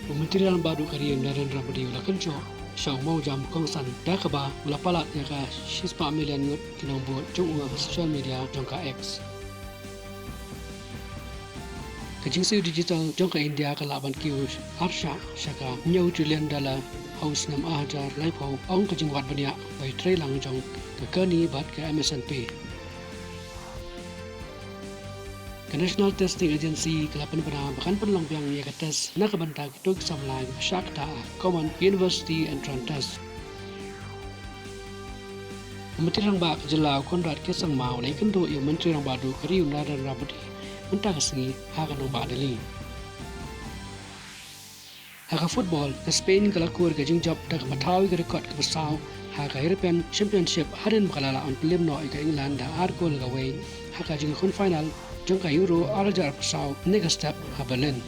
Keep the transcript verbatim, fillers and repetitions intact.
U Myntri Rangbah Duh ka ri u Narendra Modi u la kynjoh sha u mawjam kongsan da kaba u la palat ïa ka shispah million ngut ki nongbud jong u ha social media jong ka X. Ka jingsiew digital jong ka India ka lah ban kiew arshah sha ka hynñiew trillion dollar ha u snem ar hajar laiphew, ong ka jingwad bniah ba ïatrei lang jong ka kani bad ka M S N P. Ka National Testing Agency ka la pynbna ba kan pynlong biang ïa ka test na ka bynta kito ki samla kiba shah ktah ha Common University Entrance Test. U Myntri Rangbah ka jylla u Conrad K Sangma u la ïakynduh ïa u Myntri Rangbah Duh ka ri u Narendra Modi mynta ka sngi ha ka nongbah Delhi. Ha ka football, ka Spain ka la kur ka jingjop da kaba thaw ïa ka record kaba saw ha ka European Championship hadien ba ka la lah ban pynlip noh ïa ka England da ar kol kawei ha ka jingïakhun final jong ka Euro ar hajar arphew saw ne ka step ha Berlin.